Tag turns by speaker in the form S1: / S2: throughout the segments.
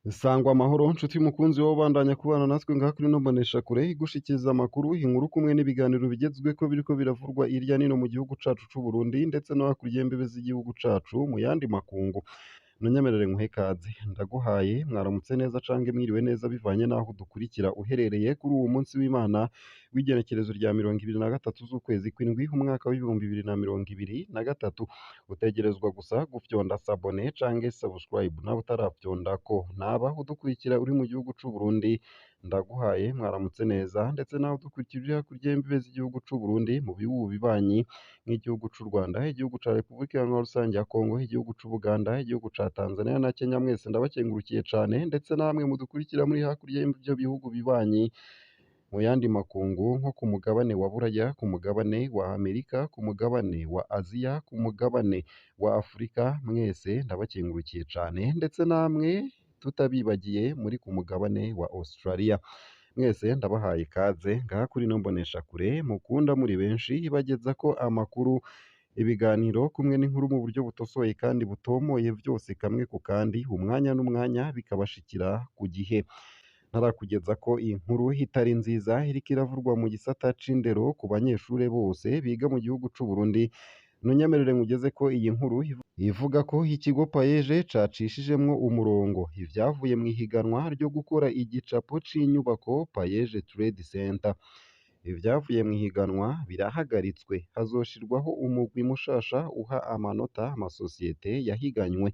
S1: Sangwa amahoro nshuti mukunzi wowe ubandanya kubana natwe ngaha kuri ino mboneshakure igushikiriza amakuru, inkuru kumwe n'ibiganiro bigezweko biriko biravurwa hirya no hino mu gihugu cacu c'u Burundi ndetse no hakurya y'imbibe z'igihugu cacu mu yandi makungu. Ntunyemerere nkuhe ikaze, ndaguhaye mwaramutse neza canke mwiriwe neza bivanye n'aho udukurikira uherereye kuri uwu munsi w'Imana w'igenekerezo rya 23 z'ukwezi kw'indwi umwaka w'2023. Utegerezwa gusa gufyonda sabone canke subscribe nawe utarafyondako. Naba udukurikira uri mu gihugu c'u Burundi ndaguhaye mwaramutse neza, ndetse nawe udukurikira uri hakurya y'imbibe z'igihugu c'u Burundi mu bihugu bibanyi nk'igihugu c'u Rwanda, igihugu ca Repubulika Iharanira Rusange ya Kongo, igihugu c'u Buganda, igihugu ca Tanzania na Kenya, mwese ndabakengurukiye cane, ndetse namwe mudukurikira muri hakurya y'ivyo bihugu bibanyi mu yandi makungu nko ku mugabane wa Buraya, ku mugabane wa Amerika, ku mugabane wa Aziya, ku mugabane wa Afurika, mwese ndabakengurukiye cane, ndetse namwe tutabibagiye muri ku mugabane wa Australia. Mwese ndabahaye ikaze ngaha kuri ino mboneshakure mukunda muri benshi ibagezako amakuru, ibiganiro kumwe n'inkuru mu buryo butosoye kandi butomoye vyose kamwe ku kandi, umwanya n'umwanya bikabashikira ku gihe. Ntarakugeza ko iyi nkuru itari nziza iriko iravurwa mu gisata c'indero ku banyeshure bose biga mu gihugu c'u Burundi, ntunyemerere nkugeze ko iyi nkuru ivuga ko ikigo Payeje cacishijemwo umurongo ivyavuye mw'ihiganwa ryo gukora igicapo c'inyubako Payeje Trade Center. Ivyavuye mw'ihiganwa birahagaritswe, hazoshirwaho umugwi mushasha uha amanota amasosiyete yahiganywe.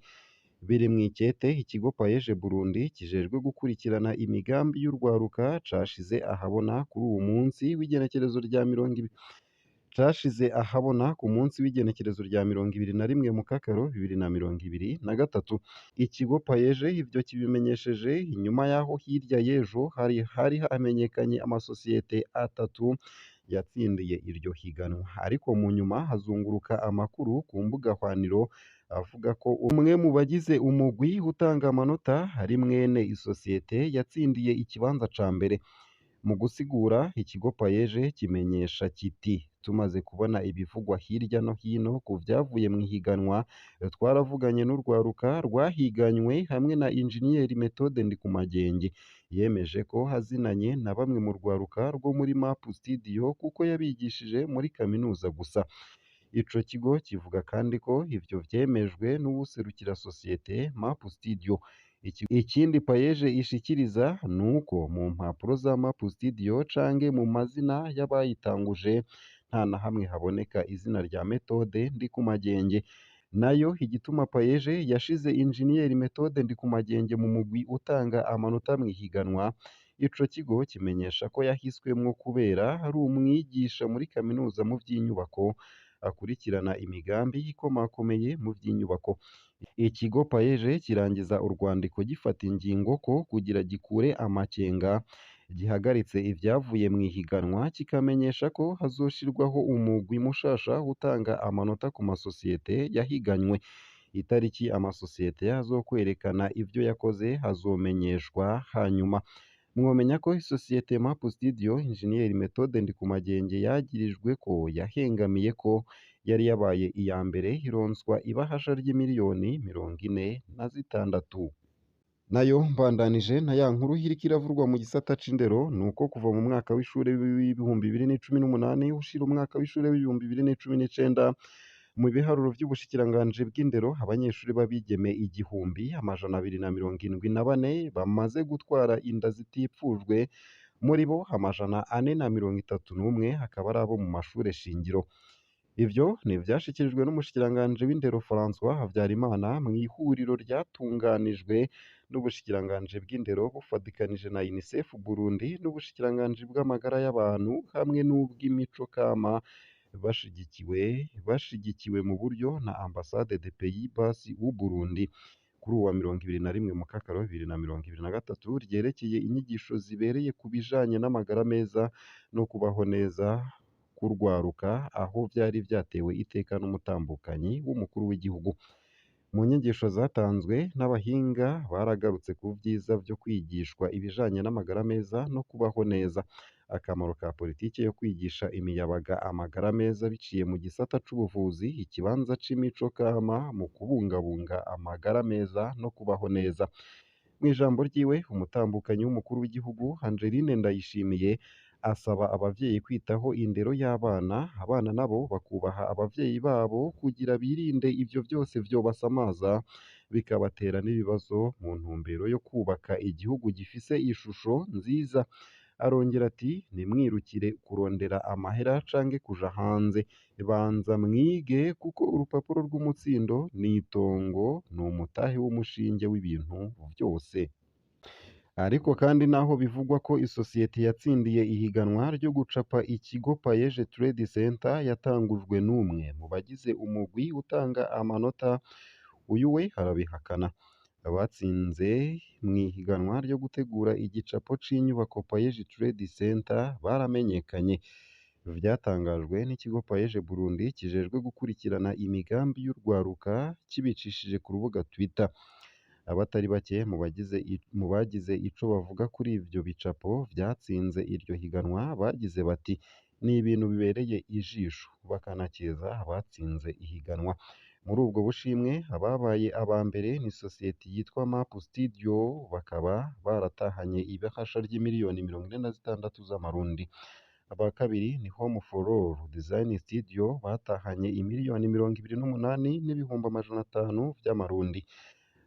S1: Biri mw'ikete ikigo Payeje Burundi kijejwe gukurikirana imigambi y'urwaruka cashize ahabona kuri uwu munsi w'igenekerezo rya mirongo cashize ahabona ku munsi w'igenekerezo rya 21 Mukakaro 2023. Ikigo Payeje ivyo kibimenyesheje inyuma y'aho hirya y'ejo hari hamenyekanye amasosiyete atatu yatsindiye iryo higanwa, ariko mu nyuma hazunguruka amakuru ku mbuga hwaniro avuga ko umwe mu bagize umugwi utanga amanota ari mwene isosiyete yatsindiye ikibanza ca mbere. Mu gusigura, ikigo Payeje kimenyesha kiti: "Tumaze kubona ibivugwa hirya no hino ku vyavuye mw'ihiganwa, twaravuganye n'urwaruka rwahiganywe hamwe na Injeniyeri Methode Ndikumagenge. Yemeje ko azinanye na bamwe mu rwaruka rwo muri Map Studio kuko yabigishije muri kaminuza gusa." Ico kigo kivuga kandi ko ivyo vyemejwe n'uwuserukira sosiyete Map Studio. Ikindi Payeje ishikiriza nuko mu mpapuro za Map Studio canke mu mazina y'abayitanguje nta na hamwe haboneka izina rya Methode Ndikumagenge. Nayo igituma Payeje yashize Injeniyeri Methode Ndikumagenge mu mugwi utanga amanota mw'ihiganwa, ico kigo kimenyesha ko yahiswemwo kubera ari umwigisha muri kaminuza mu vy'inyubako, akurikirana imigambi ikomakomeye mu vy'inyubako. Ikigo Payeje kirangiza urwandiko gifata ingingo ko kugira gikure amakenga gihagaritse ivyavuye mw'ihiganwa, kikamenyesha ko hazoshirwaho umugwi mushasha utanga amanota ku masosiyete yahiganywe. Itariki amasosiyete azokwerekana ivyo yakoze hazomenyeshwa hanyuma. Mwomenya ko isosiyete Map Studio Injeniyeri Methode Ndikumagenge yagirijwe ko yahengamiye ko yari yabaye iya mbere ironswa ibahasha ry'imiliyoni 46. Nayo mbandanije na ya nkuru iriko iravurwa mu gisata c'indero, nuko kuva mu mwaka w'ishure w'2018 ushira umwaka w'ishure w'2019 mu biharuro vy'ubushikiranganji bw'indero abanyeshuri b'abigeme 1274 bamaze gutwara inda zitipfujwe, muri bo 431 akaba ari abo mu mashure shingiro. Ivyo ni ivyashikirijwe n'umushikiranganji w'indero François Havyarimana mw'ihuriro ryatunganijwe n'ubushikiranganji bw'indero bufadikanije na UNICEF Burundi n'ubushikiranganji bw'amagara y'abantu hamwe n'ubw'imico kama, bashigikiwe mu buryo na Ambassade des Pays-Bas u Burundi. Kuri uwa 21 Mukakaro 2023 ryerekeye inyigisho zibereye ku bijanye n'amagara meza no kubaho neza k'urwaruka, aho vyari vyatewe iteka n'umutambukanyi w'umukuru w'igihugu. Mu nyigisho zatanzwe n'abahinga baragarutse ku vyiza vyo kwigishwa ibijanye n'amagara meza no kubaho neza, akamaro ka politike yo kwigisha imiyabaga amagara meza biciye mu gisata c'ubuvuzi, ikibanza c'imico kama mu kubungabunga amagara meza no kubaho neza. Mw'ijambo ryiwe, umutambukanyi w'umukuru w'igihugu Angeline Ndayishimiye asaba abavyeyi kwitaho indero y'abana, abana nabo bakubaha abavyeyi babo kugira birinde ivyo vyose vyobasamaza bikabatera n'ibibazo mu ntumbero yo kubaka igihugu gifise ishusho nziza. Arongera ati: "Ntimwirukire kurondera amahera canke kuja hanze, banza mwige kuko urupapuro rw'umutsindo n'itongo, n'umutahe w'umushinge w'ibintu vyose." Ariko kandi naho bivugwa ko isosiyete yatsindiye ihiganwa ryo gucapa ikigo Payeje Trade Center yatangujwe n'umwe mu bagize umugwi utanga amanota, uyu we arabihakana. Abatsinze mw'ihiganwa ryo gutegura igicapo c'inyubako Payeje Trade Center baramenyekanye. Vyatangajwe n'ikigo Payeje Burundi kijejwe gukurikirana imigambi y'urwaruka kibicishije ku rubuga Twitter. Abatari bake mu bagize ico bavuga kuri ivyo bicapo vyatsinze iryo higanwa bagize bati: "Ni ibintu bibereye ijisho", bakanakeza abatsinze ihiganwa. Muri ubwo bushimwe, ababaye aba mbere ni sosiyete yitwa Map Studio, bakaba baratahanye ibahasha ry'imiliyoni 46 z'amarundi. Aba kabiri ni Home for All Design Studio, batahanye imiliyoni 28,500,000 vy'amarundi.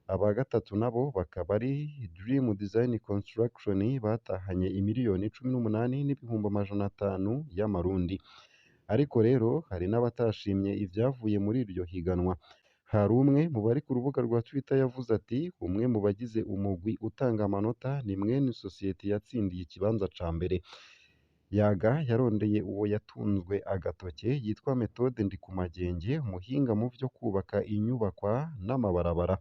S1: Aba gatatu nabo bakaba ari Dream Design Construction, batahanye imiliyoni 18,500,000 y'amarundi. Ariko rero hari n'abatashimye ivyavuye muri iryo higanwa. Hari umwe mu bari ku rubuga rwa Twitter yavuze ati: "Umwe mu bagize umugwi utanga amanota ni mwene sosiyete yatsindiye ikibanza ca mbere." Yaga yarondeye uwo yatunzwe agatoke yitwa Methode Ndikumagenge, umuhinga mu vyo kubaka inyubakwa n'amabarabara.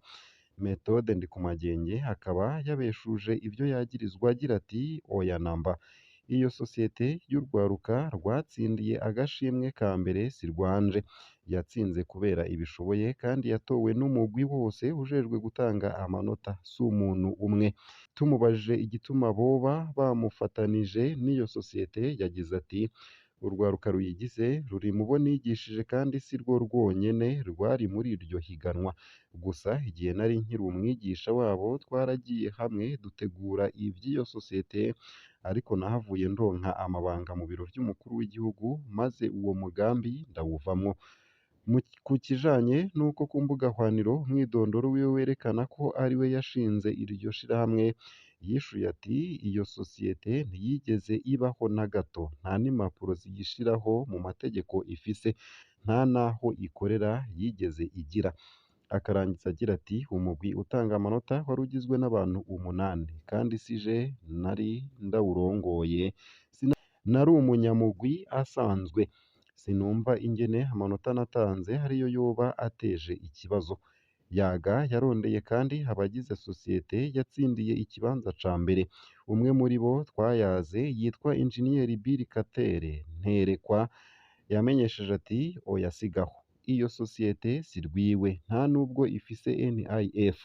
S1: Methode Ndikumagenge akaba yabeshuje ivyo yagirizwa agira ati: "Oya namba, iyo sosiyete y'urwaruka rwatsindiye agashimwe ka mbere si rwanje, yatsinze kubera ibishoboye kandi yatowe n'umugwi wose ujejwe gutanga amanota, si umuntu umwe." Tumubajije igituma boba bamufatanije n'iyo sosiyete, yagize ati: "Urwaruka ruyigize ruri mu bo nigishije kandi si rwo rwonyene rwari muri iryo higanwa. Gusa igihe nari nkiri umwigisha wabo twaragiye hamwe dutegura ivy'iyo sosiyete, ariko nahavuye ndonka amabanga mu biro vy'umukuru w'igihugu maze uwo mugambi ndawuvamwo." Ku kijanye n'uko ku mbuga hwaniro umwidondoro wiwe werekana ko ariwe yashinze iryo shirahamwe, yishuye ati: "Iyo sosiyete ntiyigeze ibaho na gato, nta n'impapuro ziyishiraho mu mategeko ifise, nta n'aho ikorera yigeze igira." Akarangiza agira ati: "Umugwi utanga amanota wari ugizwe n'abantu 8, kandi sije nari ndawurongoye, nari umunyamugwi asanzwe. Sinumva ingene amanota natanze ariyo yoba ateje ikibazo." Yaga yarondeye kandi abagize sosiyete yatsindiye ikibanza ca mbere. Umwe muri bo twayaze yitwa Engineer Bill Katere Nterekwa yamenyesheje ati: "Oya sigaho, iyo sosiyete si rwiwe, nta nubwo ifise NIF.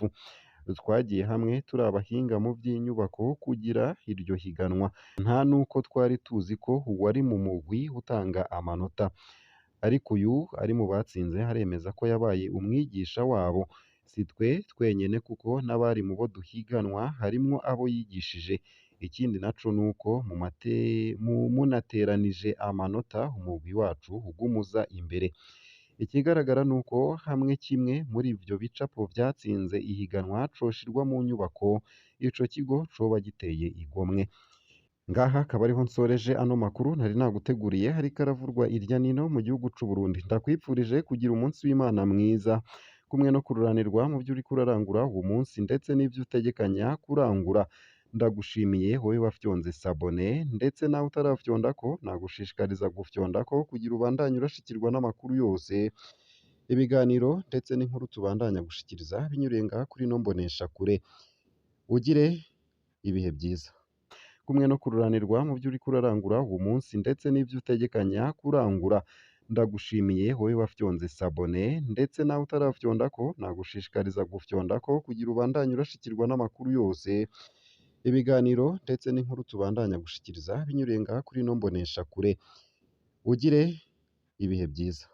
S1: Twagiye hamwe turi abahinga mu vy'inyubako kugira iryo higanwa, nta nuko twari tuzi ko uwari mu mugwi utanga amanota." Ariko uyu ari mu batsinze aremeza ko yabaye umwigisha wabo. Si twe twenyene kuko n'abari mu bo duhiganwa harimwo abo yigishije. Ikindi naco nuko munateranije amanota umugwi wacu ugumuza imbere. Ikigaragara nuko hamwe kimwe muri ivyo bicapo vyatsinze ihiganwa coshirwa mu nyubako, ico kigo coba giteye igomwe. Ngaha akaba ariho nsoreje ano makuru nari naguteguriye, hariko aravurwa irya nino mu gihugu c'u Burundi. Ndakwipfurije kugira umunsi w'Imana mwiza, kumwe no kururanirwa mu vyo uriko urarangura uwo munsi ndetse n'ivyo utegekanya kurangura. Ndagushimiye wowe wafyonze sabone, ndetse nawe utarafyondako nagushishikariza gufyondako kugira ubandanye urashikirwa n'amakuru yose, ibiganiro ndetse n'inkuru tubandanya gushikiriza binyuriye ngaha kuri ino mboneshakure. Ugire ibihe vyiza, kumwe no kururanirwa mu vyo uriko urarangura uwo munsi ndetse n'ivyo utegekanya kurangura. Ndagushimiye wowe wafyonze sabone, ndetse nawe utarafyondako nagushishikariza gufyondako kugira ubandanye urashikirwa n'amakuru yose, ibiganiro ndetse n'inkuru tubandanya gushikiriza binyuriye ngaha kuri ino mboneshakure. Ugire ibihe vyiza.